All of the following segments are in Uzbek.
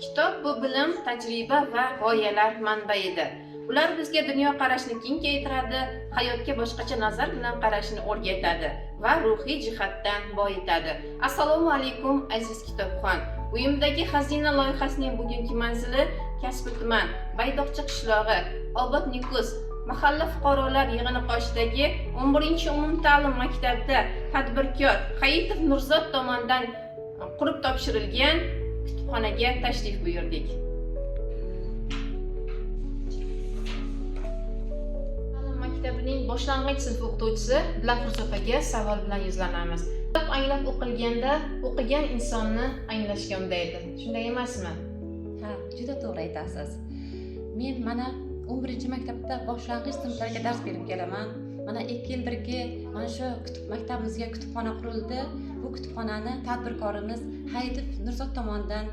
Kitob bu bilim, tajriba va g'oyalar manbaidir. Ular bizga dunyoqarashni kengaytiradi, hayotga boshqacha nazar bilan qarashni o'rgatadi va ruhiy jihatdan boyitadi. Assalomu alaykum, aziz kitobxon. Uyimdagi xazina loyihasining bugungi manzili Kasbi tuman, Baydoqchi qishlog'i, Obod Nukus mahalla fuqarolar yig'ini qoshidagi 11-umumta'lim maktabida tadbirkor Hayitov Nurzod tomonidan qurib topshirilgan kutubxonaga tashrif buyurdik. Ta'lim maktabining boshlang'ich sinf o'qituvchisi Dilafruz opaga savol bilan yuzlanamiz. Kitob anglab o'qilganda o'qigan insonni anglashga undaydi. Shunday emasmi? Ha, juda to'g'ri aytasiz. Men mana 11-maktabda boshlang'ich sinflarga dars berib kelaman. Mana 2 yildirki mana shu maktabimizga kutubxona qurildi. Bu kutubxonani tadbirkorimiz Hayitov Nurzod tomonidan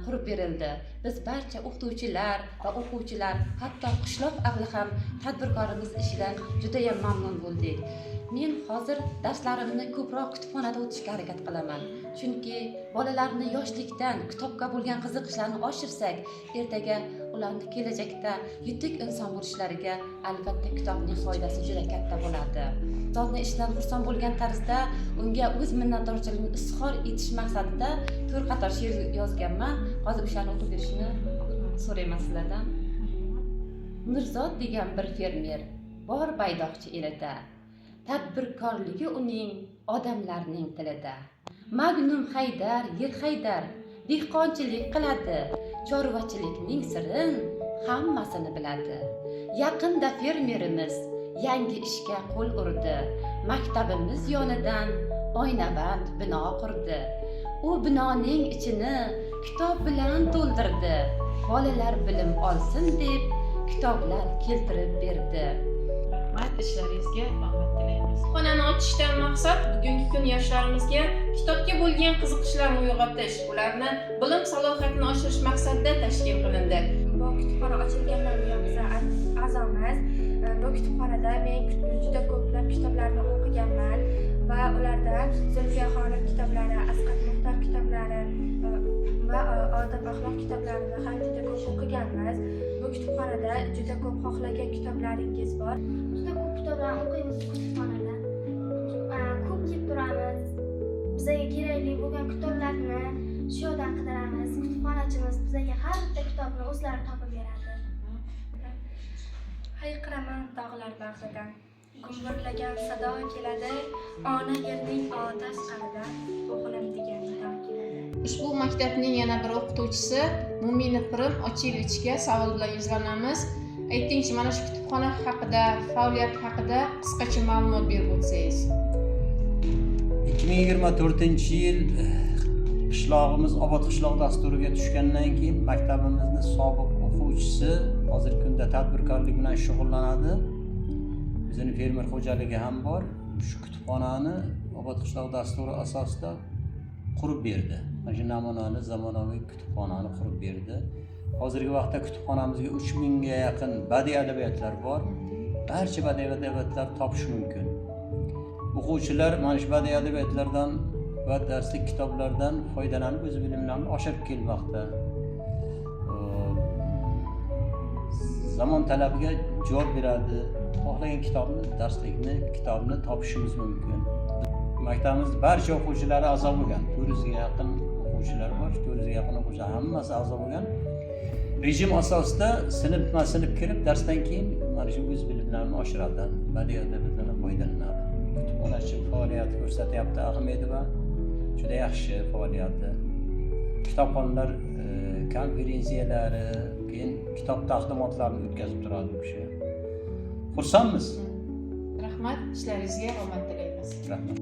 qurib berildi. Biz barcha o'qituvchilar va o'quvchilar, hatto qishloq ahli ham tadbirkorimiz ishidan judayam mamnun bo'ldik. Men hozir darslarimni ko'proq kutubxonada o'tishga harakat qilaman. Chunki bolalarni yoshlikdan kitobga bo'lgan qiziqishlarini oshirsak, ertaga ularni kelajakda yetuk inson bo'lishlariga albatta kitobning foydasi juda katta bo'ladi. Zotni ishidan xursand bo'lgan tarzda unga o'z minnatdorchiligimni izhor etish maqsadida 4 qator she'r yozganman. Hozir o'shani o'qib berishni so'rayman sizlardan. Nurzod degan bir fermer bor Baydoqchi elida. Tadbirkorligi uning odamlarning tilida. Magnum haydar, yer haydar, dehqonchilik qiladi, chorvachilikning sirin hammasini biladi. Yaqinda fermerimiz yangi ishga qo'l urdi. Maktabimiz yonidan oynaband bino qurdi. U binoning ichini kitob bilan to'ldirdi. Bolalar bilim olsin deb kitoblar keltirib berdi. Rahmat, ishlaringizga omad tilaymiz. Kutubxonani ochishdan maqsad bugungi kun yoshlarimizga kitobga bo'lgan qiziqishlarini uyg'otish, ularni bilim salohiyatini oshirish maqsadida tashkil qilindi. Bu kutubxona ochilgandan buyon biz a'zomiz. Bu kutubxonada men juda ko'plab kitoblarni o'qiganman va ulardan Zulfiya xonim kitoblari, Asqat Muxtor kitoblari va odob axloq kitoblarini ham juda ko'p o'qiganmiz. Bu kutubxonada juda ko'p xohlagan kitoblaringiz bor. Juda ko'p kitoblarni o'qiymiz kutubxonada. Ko'p kelib turamiz. Bizga kerakli bo'lgan kitoblarni shu yerdan qidiramiz. Kutubxonachimiz bizga har bitta kitobni o'zlari topib beradi. Hayqiraman tog'lar bag'ridan, gumburlagan sado keladi, ona yerning otash qanidan o'g'lim degan nido keladi. Ushbu maktabning yana bir o'qituvchisi Mo'minov Pirim Ochilovichga savol bilan yuzlanamiz. Aytingchi, mana shu kutubxona haqida, faoliyat haqida qisqacha ma'lumot berib o'tsangiz. 2024-yil qishlog'imiz Obod qishloq dasturiga tushgandan keyin maktabimizni sobiq o'quvchisi hozirgi kunda tadbirkorlik bilan shug'ullanadi. O'zini fermer xo'jaligi ham bor. Shu kutubxonani Obod qishloq dasturi asosida qurib berdi. Mana shu namunali zamonaviy kutubxonani qurib berdi. Hozirgi vaqtda kutubxonamizga 3000 ga yaqin badiiy adabiyotlar bor. Barcha badiiy adabiyotlar topish mumkin. O'quvchilar mana shu badiiy adabiyotlardan va darslik kitoblardan foydalanib o'z bilimlarini oshirib kelmoqda. Zamon talabiga javob beradi. Xohlagan kitobni, darslikni, kitobni topishimiz mumkin. Maktabimiz barcha o'quvchilari a'zo bo'lgan. 400 ga yaqin o'quvchilar bor. 400 ga yaqin o'quvchilar hammasi a'zo bo'lgan. Rejim asosida sinfma-sinf kirib, darsdan keyin mana shu o'z bilimlarini oshiradi, badiiy adabiyotlardan foydalanadi. Kutubxonachi faoliyat ko'rsatyapti Ahmedova. Juda yaxshi faoliyati. Kitobxonlar konferensiyalari, keyin kitob taqdimotlarini o'tkazib turadi u kishi. Xursandmiz. Rahmat, ishlaringizga omad tilaymiz. Rahmat.